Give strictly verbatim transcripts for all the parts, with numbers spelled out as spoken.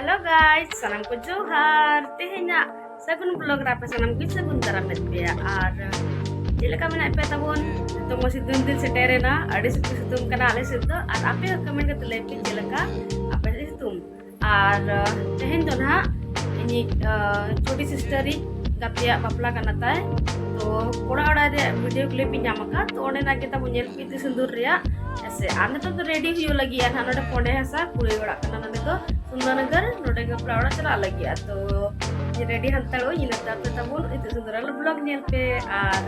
Hello guys, ᱥᱟᱱᱟᱢ ᱠᱚ ᱡᱚᱦᱟᱨ᱾ ᱛᱮᱦᱮᱧᱟᱜ ᱥᱟᱹᱜᱩᱱ vlog ᱨᱮ ᱟᱯᱮ ᱥᱟᱱᱟᱢ ᱜᱮ ᱥᱟᱹᱜᱩᱱ ᱫᱟᱨᱟᱢᱮᱫ ᱯᱮᱭᱟ᱾ ᱟᱨ ᱪᱮᱫ ᱞᱮᱠᱟ ᱢᱮᱱᱟᱜ ᱯᱮᱭᱟ ᱛᱟᱵᱚᱱ? ᱱᱤᱛᱚᱜ ᱢᱟ ᱥᱤᱛᱩᱝ ᱫᱤᱱ ᱥᱮᱴᱮᱨᱮᱱᱟ, ᱟᱹᱰᱤ ᱥᱤᱛᱩᱝ ᱥᱤᱛᱩᱝ ᱠᱟᱱᱟ ᱟᱞᱮ ᱥᱮᱫ ᱫᱚ᱾ ᱟᱨ ᱟᱯᱮ ᱦᱚᱸ comment ᱠᱟᱛᱮ ᱞᱟᱹᱭ ᱯᱮ ᱪᱮᱫ ᱞᱮᱠᱟ ᱟᱯᱮ ᱥᱮᱫ ᱥᱤᱛᱩᱝ᱾ ᱟᱨ ᱛᱮᱦᱮᱧ ᱫᱚ ᱱᱟᱦᱟᱜ ᱤᱧᱤᱡ ᱪᱷᱳᱴᱤ sister ᱤᱡ ᱜᱟᱛᱮᱭᱟᱜ ᱵᱟᱯᱞᱟ ᱠᱟᱱᱟ ᱛᱟᱭ᱾ ᱛᱚ ᱠᱚᱲᱟ ᱚᱲᱟᱜ ᱨᱮᱭᱟᱜ video clip ᱤᱧ ᱧᱟᱢ ᱟᱠᱟᱫ, ᱛᱚ ᱚᱸᱰᱮᱱᱟᱜ ᱜᱮ ᱛᱟᱵᱚᱱ ᱧᱮᱞ ᱯᱮ ᱤᱛᱩᱫ ᱥᱤᱸᱫᱩᱨ ᱨᱮᱭᱟᱜ᱾ ᱦᱮᱸᱥᱮ, ᱟᱨ ᱱᱤᱛᱚᱜ ᱫᱚ ready ᱦᱩᱭᱩᱜ ᱞᱟᱹᱜᱤᱫ ᱟᱨ ᱱᱚᱰᱮ ᱯᱚᱸᱰᱮ ᱦᱟᱥᱟ ᱠᱩᱲᱤ ᱚᱲᱟᱜ ᱠᱟᱱᱟ, ᱱᱚᱰᱮ ᱫᱚ ᱥᱩᱱᱫᱚᱨᱱᱚᱜᱚᱨ, ᱱᱚᱰᱮ ᱜᱮ ᱵᱟᱯᱞᱟ ᱚᱲᱟᱜ ᱪᱟᱞᱟᱜ ᱞᱟᱹᱜᱤᱫ᱾ ᱟᱫᱚ ready ᱦᱟᱛᱟᱲᱚᱜ ᱟᱹᱧ, ᱤᱱᱟᱹ ᱛᱟᱭᱚᱢ ᱛᱮ ᱛᱟᱵᱚᱱ ᱤᱛᱩᱫ ᱥᱤᱸᱫᱩᱨ ᱟᱞᱮ vlog ᱧᱮᱞ ᱯᱮ ᱟᱨ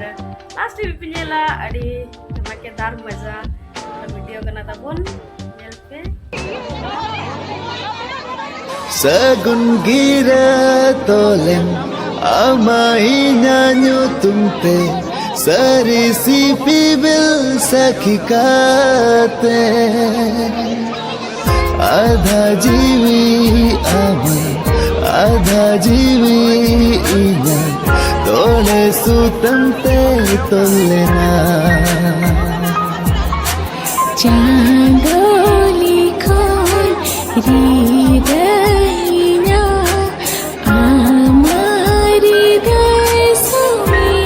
last ᱦᱟᱹᱵᱤᱡ ᱯᱮ ᱧᱮᱞᱟ᱾ ᱟᱹᱰᱤ ᱫᱷᱟᱢᱟᱠᱮᱫᱟᱨ ᱢᱚᱡᱟ video ᱠᱟᱱᱟ ᱛᱟᱵᱚᱱ, ᱧᱮᱞ ᱯᱮ᱾ ᱥᱟᱹᱜᱩᱱ ᱜᱤᱨᱟᱹ ᱛᱚᱞᱮᱢ ᱟᱢᱟ ᱤᱧᱟᱹᱜ ᱧᱩᱛᱩᱢ ᱛᱮ, ᱥᱟᱹᱨᱤ ᱥᱤᱯᱤᱵᱤᱞ ᱥᱟᱹᱠᱷᱤ ᱠᱟᱛᱮ᱾ ᱟᱫᱷᱟ ᱡᱤᱣᱤ ᱟᱢᱟᱜ, ᱟᱫᱷᱟ ᱡᱤᱣᱤ ᱤᱧᱟᱹᱜ, ᱛᱚᱲᱮ ᱥᱩᱛᱟᱹᱢ ᱛᱮ ᱛᱚᱞ ᱞᱮᱱᱟ᱾ ᱪᱟᱸᱫᱚ ᱞᱤᱠᱷᱚᱱ ᱨᱤᱫᱟᱹᱭᱤᱧᱟ, ᱟᱢᱟᱜ ᱨᱤᱫᱟᱹᱭ ᱥᱩᱢᱤᱞᱚᱱᱤᱧ᱾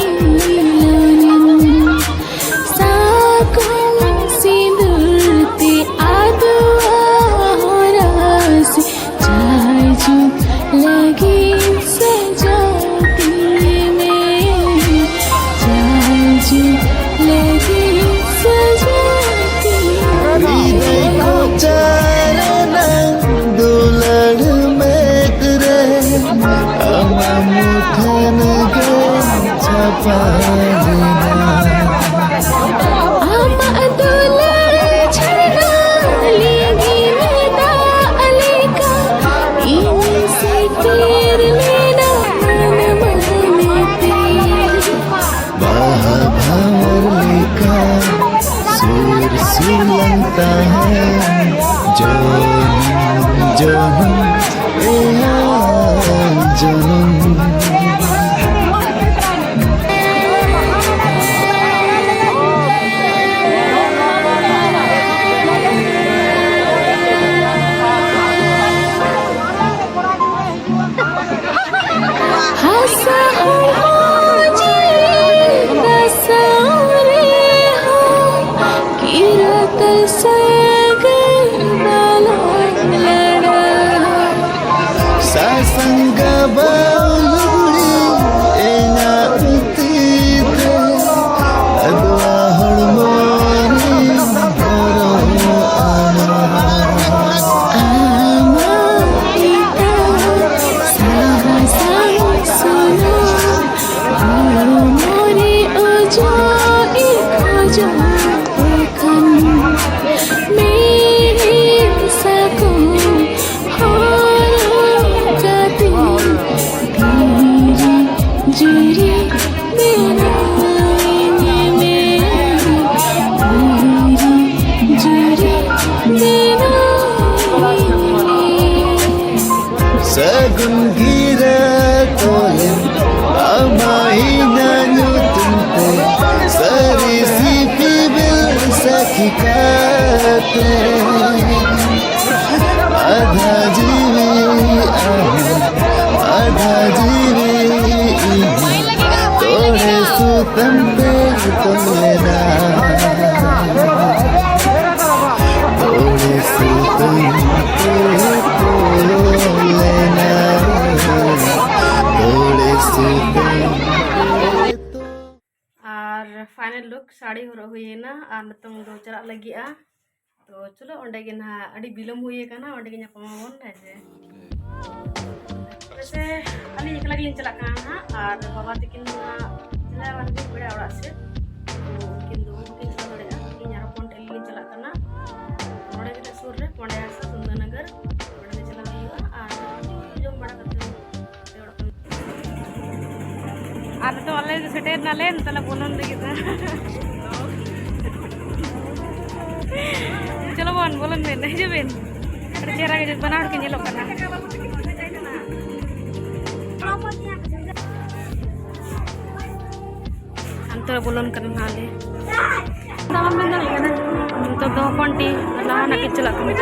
ᱥᱟᱠᱚᱢ ᱥᱤᱸᱫᱩᱨ ᱛᱮ ᱟᱫᱣᱟ ᱦᱚᱨᱟᱥ, ᱡᱟᱭᱡᱩᱜᱽ ᱞᱟᱹᱜᱤᱫ ᱥᱟᱡᱟᱣ ᱛᱤᱧ ᱢᱮ, ᱡᱟᱭᱡᱩᱜᱽ ᱞᱟᱹᱜᱤᱫ ᱥᱟᱡᱟᱣ ᱛᱤᱧ ᱢᱮ᱾ ᱦᱤᱫᱟᱹᱭ ᱠᱚᱪᱟ ᱨᱮᱱᱟᱝ ᱫᱩᱞᱟᱹᱲ ᱢᱮᱫ ᱨᱮ, ᱟᱢᱟᱜ ᱢᱩᱴᱷᱟᱹᱱ ᱜᱮ ᱪᱷᱟᱯᱟ ᱞᱮᱱᱟ᱾ ᱟᱢᱟᱜ ᱫᱩᱞᱟᱹᱲ ᱡᱷᱟᱨᱱᱟ ᱞᱤᱸᱜᱤᱱ ᱫᱟᱜ ᱞᱮᱠᱟ, ᱤᱧ ᱥᱮᱴᱮᱨ ᱞᱮᱱᱟ ᱢᱚᱱᱮ ᱢᱚᱱᱮ ᱛᱮ᱾ ᱵᱟᱦᱟ ᱵᱷᱟᱣᱟᱨ ᱞᱮᱠᱟ ᱥᱩᱨ ᱥᱩᱨ ᱞᱟᱝ ᱛᱟᱦᱮᱸ, ᱡᱚᱱᱚᱢ ᱡᱚᱱᱚᱢ ᱮᱭᱟ ᱡᱚᱱᱚᱢ᱾ ᱥᱟᱹᱜᱩᱱ ᱜᱤᱨᱟᱹ ᱛᱚᱞᱮᱢ ᱮᱢᱟᱭᱤᱧᱟ ᱧᱩᱛᱩᱢ ᱛᱮ, ᱥᱟᱹᱨᱤ ᱥᱤᱯᱤᱵᱤᱞ ᱥᱟᱹᱠᱷᱤ ᱠᱟᱛᱮ᱾ ᱟᱫᱷᱟ ᱡᱤᱣᱤ ᱟᱢ, ᱟᱫᱷᱟ ᱡᱤᱣᱤ ᱤᱧ, ᱛᱚᱲᱮ ᱥᱩᱛᱟᱹᱢ ᱛᱮ ᱛᱚᱞ ᱞᱮᱱᱟ᱾ ᱛᱚᱲᱮ ᱥᱩᱛᱟᱹᱢ ᱛᱮ ᱛᱚᱞ ᱞᱮᱱᱟ᱾ ᱛᱚᱲᱮ ᱥᱩᱛᱟᱹᱢ ᱛᱮ ᱛᱚᱞ ᱟᱨ final look ᱥᱟᱹᱲᱤ ᱦᱚᱨᱚᱜ ᱦᱩᱭᱮᱱᱟ ᱟᱨ ᱱᱤᱛᱚᱝ ᱫᱚ ᱪᱟᱞᱟᱜ ᱞᱟᱹᱜᱤᱫᱼᱟ᱾ ᱛᱚ ᱪᱚᱞᱚ, ᱚᱸᱰᱮ ᱜᱮ ᱱᱟᱦᱟᱜ ᱟᱹᱰᱤ ᱵᱤᱞᱚᱢ ᱦᱩᱭ ᱟᱠᱟᱱᱟ, ᱚᱸᱰᱮ ᱜᱮ ᱧᱟᱯᱟᱢ ᱟᱵᱚᱱ, ᱦᱮᱸ ᱥᱮ? ᱛᱚᱵᱮ ᱥᱮ ᱟᱹᱞᱤᱧ ᱮᱠᱞᱟ ᱜᱮᱞᱤᱧ ᱪᱟᱞᱟᱜ ᱠᱟᱱᱟ ᱱᱟᱦᱟᱜ, ᱟᱨ ᱵᱟᱵᱟ ᱛᱟᱹᱠᱤᱱ ᱱᱟᱦᱟᱜ ᱪᱟᱞᱟᱣ ᱟᱠᱟᱱ ᱜᱮ ᱯᱮᱲᱟ ᱚᱲᱟᱜ ᱥᱮᱫ᱾ ᱛᱚ ᱩᱱᱠᱤᱱ ᱫᱚ ᱵᱟᱹᱠᱤᱱ ᱪᱟᱞᱟᱣ ᱫᱟᱲᱮᱭᱟᱜᱼᱟ, ᱤᱧ ᱟᱨ ᱦᱚᱯᱚᱱ ᱴᱷᱮᱱ ᱜᱮᱞᱤᱧ ᱪᱟᱞᱟᱜ ᱠᱟᱱᱟ᱾ ᱱᱚᱰᱮ ᱜᱮ ᱥᱩᱨ ᱨᱮ ᱯᱚᱸᱰᱮ ᱦᱟᱥᱟ ᱥᱩᱱᱫᱚᱨ ᱱᱚᱜᱚᱨ, ᱚᱸᱰᱮ ᱜᱮ ᱪᱟᱞᱟᱣ ᱦᱩᱭᱩᱜᱼᱟ᱾ ᱟᱨ ᱡᱚᱢ ᱵᱟᱲᱟ ᱠᱟᱛᱮ ᱟᱨ ᱱᱤᱛᱚᱜ ᱟᱞᱮ ᱥᱮᱴᱮᱨ ᱱᱟᱞᱮ, ᱱᱤᱛᱚᱜ ᱞᱮ ᱵᱚᱞᱚᱱ ᱞᱟᱹᱜᱤᱫ᱾ ᱪᱚᱞᱚ ᱵᱚᱱ ᱵᱚᱞᱚᱱ ᱵᱮᱱ, ᱦᱤᱡᱩᱜ ᱵᱮᱱ᱾ ᱟᱹᱰᱤ ᱪᱮᱦᱨᱟ ᱜᱮ ᱵᱟᱱᱟ ᱦᱚᱲ ᱠᱤᱱ ᱧᱮᱞᱚᱜ ᱠᱟᱱᱟ᱾ ᱦᱟᱱᱛᱮ ᱨᱮ ᱵᱚᱞᱚᱱ ᱠᱟᱱᱟ ᱱᱟᱦᱟᱜ ᱞᱮ᱾ ᱱᱤᱛᱚᱜ ᱫᱚ ᱦᱚᱯᱚᱱ ᱴᱤ ᱞᱟᱦᱟ ᱱᱟᱜ ᱠᱤᱱ ᱪᱟᱞᱟᱜ ᱠᱟᱱᱟ᱾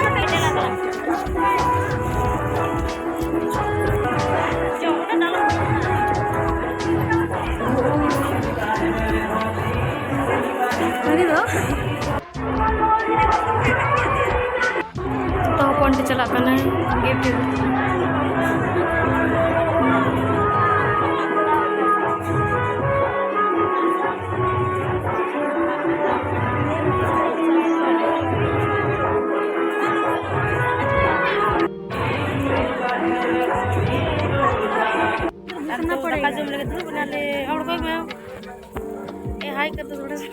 ᱩᱱᱤ ᱫᱚ ᱡᱚᱛᱚ ᱦᱚᱯᱚᱱ ᱴᱤ ᱪᱟᱞᱟᱜ ᱠᱟᱱᱟᱭ ᱜᱤᱯᱷᱴ ᱤᱫᱤ᱾ ᱟᱨ ᱱᱤᱛᱚᱜ ᱫᱟᱠᱟ ᱡᱚᱢ ᱞᱟᱹᱜᱤᱫ ᱫᱩᱲᱩᱵ ᱮᱱᱟᱞᱮ᱾ ᱦᱚᱲ ᱠᱚ ᱮᱢᱟ᱾ ᱮ, ᱦᱟᱭ ᱠᱟᱛᱮ ᱛᱷᱚᱲᱟ ᱥᱟ᱾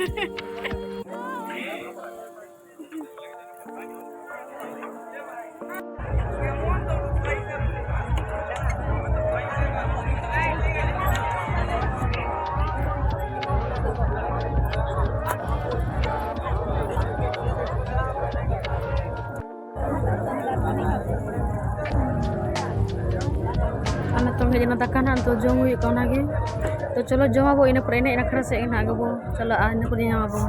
ᱚᱱᱟ ᱫᱟᱠᱟ ᱱᱟᱦᱟᱜ ᱱᱤᱛᱚᱜ ᱡᱚᱢ ᱦᱩᱭᱩᱜ ᱠᱟᱱᱟ, ᱚᱱᱟᱜᱮ᱾ ᱛᱚ ᱪᱚᱞᱚ ᱡᱚᱢ ᱟᱵᱚ, ᱤᱱᱟᱹ ᱯᱚᱨᱮ ᱮᱱᱮᱡ ᱟᱠᱷᱲᱟ ᱥᱮᱫ ᱜᱮ ᱱᱟᱦᱟᱜ ᱜᱮᱵᱚ ᱪᱟᱞᱟᱜᱼᱟ, ᱤᱱᱟᱹ ᱯᱚᱨᱮ ᱧᱟᱢ ᱟᱵᱚ᱾